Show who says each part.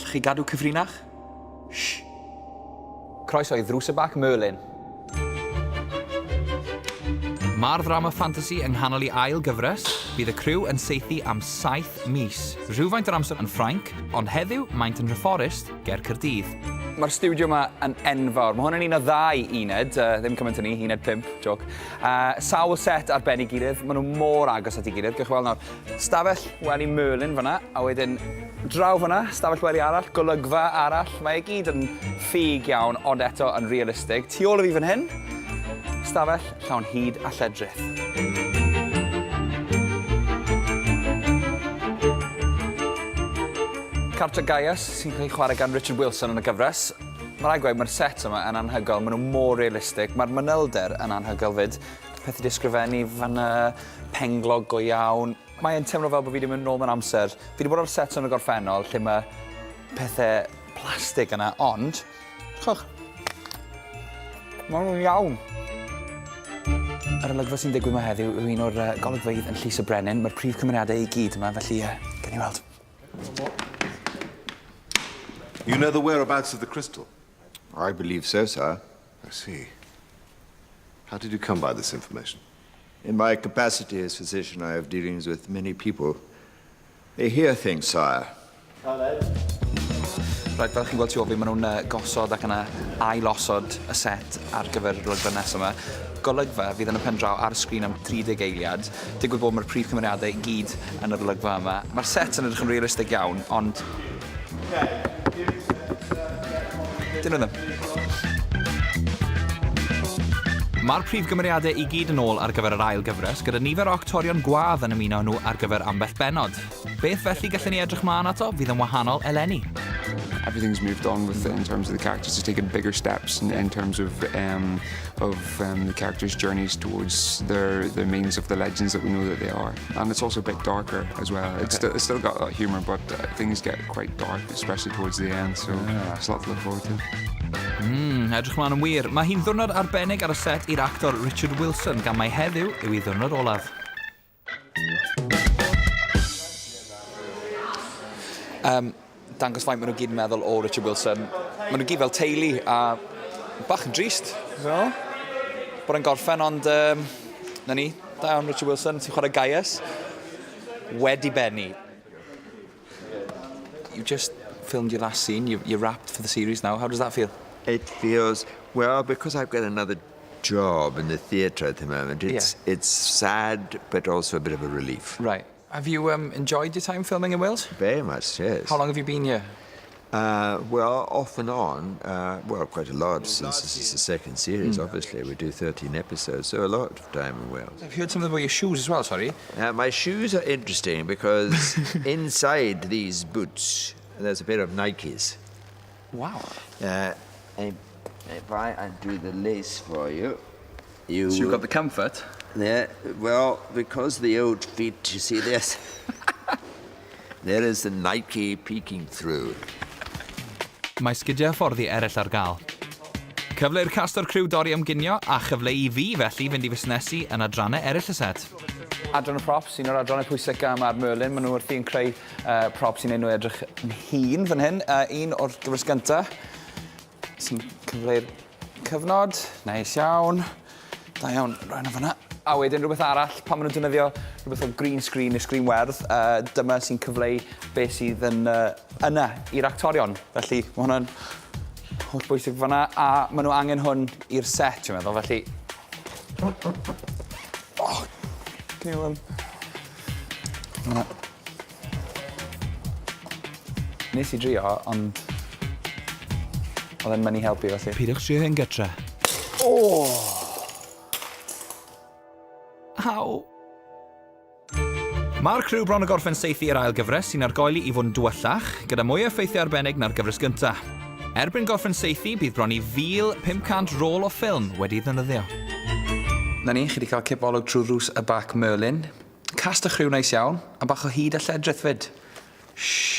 Speaker 1: Gallwch chi gadw cyfrinach? Shh. Croeso i Ddrws y Bac Merlin.
Speaker 2: Mae'r ddrama ffantasi yng nghanol ei ail gyfres. Bydd y criw yn saethu am saith mis. Rhywfaint o'r amser yn Ffrainc, ond heddiw maent yn Nhreforest, ger Caerdydd.
Speaker 1: Mae'r stiwdio yma yn enfawr. Mae hwn yn un o ddau uned, uh, ddim cymaint yn ni, uned 5, joc. Uh, sawl set ar ben ei gilydd, maen nhw mor agos at ei gilydd. Gewch chi weld nawr, Stafell wely Merlin fan'na, a wedyn draw fan'na, stafell wely arall, golygfa arall. Mae e gyd yn ffug iawn, ond eto yn realistig. Tu ôl i fi fan hyn, stafell llawn hud a lledrith. Cartre Gaius, sy'n cael ei chwarae gan Richard Wilson yn y gyfres. Mae rhaid gweud, mae'r set yma yn anhygoel, maen nhw mor realistig, mae'r manylder yn anhygoel fyd. Peth i ysgrifennu fan'na, penglog go iawn. Mae e'n teimlo fel bod fi wedi mynd nôl mewn amser. Fi wedi bod ar set yn y gorffennol lle mae pethau plastig yna, ond, chwch, maen nhw'n iawn. Yr olygfa sy'n digwydd yma heddiw yw un o'r uh, golygfeydd yn Llys y Brenin. Mae'r prif cymeriadau i gyd yma, felly uh, gen i weld.
Speaker 3: You know the whereabouts of the crystal?
Speaker 4: I believe so, sir.
Speaker 3: I see. How did you come by this information?
Speaker 4: In my capacity as physician, I have dealings with many people. They hear things, sire.
Speaker 1: Right, fel chi'n gweld tu ôl fi, maen nhw'n uh, gosod ac yna ail-osod y set ar gyfer yr olygfa nesaf yma. Golygfa fydd yn y pen draw ar y sgrin am 30 eiliad. Digwydd bod mae'r prif cymeriadau i gyd yn yr olygfa yma. Mae'r set yn edrych yn realistig iawn, ond... Dyn nhw ddim.
Speaker 2: Mae'r prif gymeriadau i gyd yn ôl ar gyfer yr ail gyfres, gyda nifer o actorion gwadd yn ymuno â nhw ar gyfer ambell bennod. Beth felly gallen ni edrych mlaen ato fydd yn wahanol eleni?
Speaker 5: Everything's moved on with it in terms of the characters. It's taken bigger steps in, in terms of um, of um, the characters' journeys towards their their means of the legends that we know that they are. And it's also a bit darker as well. It's, okay. still, it's still got that humour, but uh, things get quite dark, especially towards the end. So yeah. there's a lot to look forward to.
Speaker 2: Edrych mlaen yn wir. Mae hi'n ddwrnod arbennig ar y set i'r actor Richard Wilson, gan mai heddiw yw ei ddwrnod olaf.
Speaker 1: Um, dangos faint maen nhw gyd yn meddwl o Richard Wilson. Maen nhw gyd fel teulu a bach yn drist, ti'n meddwl? Bod e'n gorffen, ond um, na ni, da iawn Richard Wilson, ti'n chwarae Gaius. Wedi bennu. You just filmed your last scene, you, you're wrapped for the series now. How does that feel?
Speaker 4: It feels, well, because I've got another job in the theatre at the moment, it's, yeah. it's sad, but also a bit of a relief.
Speaker 1: Right. Have you um, enjoyed your time filming in Wales?
Speaker 4: Very much, yes.
Speaker 1: How long have you been here?
Speaker 4: Uh, well, off and on, uh, well, quite a lot since this is the second series, mm. obviously. We do 13 episodes, so a lot of time in Wales.
Speaker 1: I've heard something about your shoes as well, sorry.
Speaker 4: Uh, my shoes are interesting because inside these boots, there's a pair of Nikes.
Speaker 1: Wow.
Speaker 4: Uh, if I undo the lace for you, you...
Speaker 1: So you've got the comfort?
Speaker 4: Yeah, well, because the old feet, you see this? there is the Nike peeking through.
Speaker 2: Mae sgidiau hyfforddi eraill ar gael. Cyfle i'r cast o'r criw dorri am ginio, a chyfle i fi felly fynd i fusnesu yn adrannau eraill y set.
Speaker 1: Adran y props, un o'r adrannau pwysica yma ar Merlin. Maen nhw wrthi yn creu uh, props i wneud nhw edrych yn hŷn fan hyn. Uh, un o'r gyfres gyntaf sy'n cyfleu'r cyfnod. Neis iawn. Da iawn, rhaid yna fanna. A wedyn rhywbeth arall, pan maen nhw'n defnyddio rhywbeth o green screen neu sgrin werdd, uh, dyma sy'n cyfleu beth sydd yn uh, yna i'r actorion. Felly mae hwnna'n holl bwysig fanna, a maen nhw angen hwn i'r set, dwi'n meddwl, felly... Oh, can you, um... Nes i drio, ond oedd e'n mynnu helpu, felly.
Speaker 2: Peidiwch trio hyn gytre.
Speaker 1: Oh!
Speaker 2: Aw! Mae'r criw bron y gorffen saethu i'r ail gyfres sy'n argoeli i fod yn dywyllach, gyda mwy o effeithiau arbennig na'r gyfres gyntaf. Erbyn gorffen saethu, bydd bron i 1,500 rôl o ffilm wedi ei ddefnyddio.
Speaker 1: Na ni, chi 'di cael cip olwg trwy ddrws y bac Merlin. Cast a chriw neis iawn, a bach o hud a lledrith 'fyd. Shh.